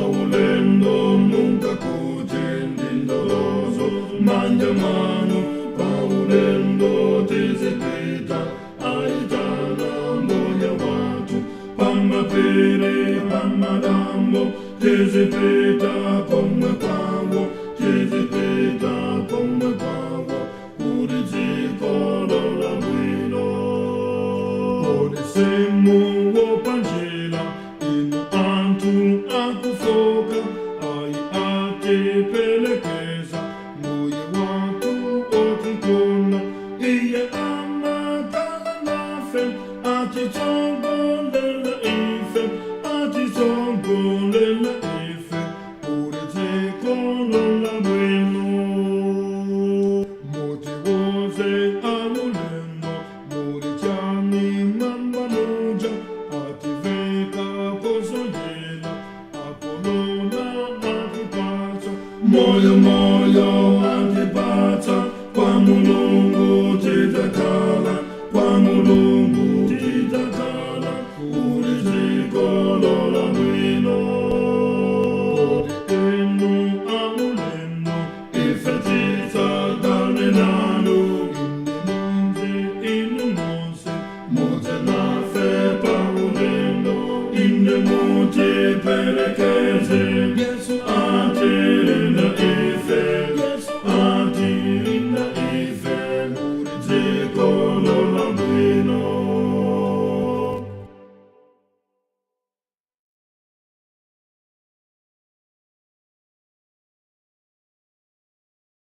Paulendo mungakuti ndindolozo manja mwanu. Paulendo tizipita, aitana mbuye watu. Pamapiri, pamadambo, tizipita komwe kwawo, tizipita komwe kwawo, kuli dziko labwino. Kodi simuopa njira, inu anthu akufoka? Ayi, atipelekeza mbuye watu otikonda. Iye amakhala nafe, atitsogolela ife, atitsogolela ife, kuli dziko labwino. Mutiuze aulendo, muli chani mwamba muja? Ativeka kozoyela, akolola atipatsa, moyo moyo atipatsa. Kwa Mulungu tidzakhala, kwa Mulungu tidzakhala, kuli dziko labwino. Kodi inu aulendo, ife tidzakale nanu, ine munze inu.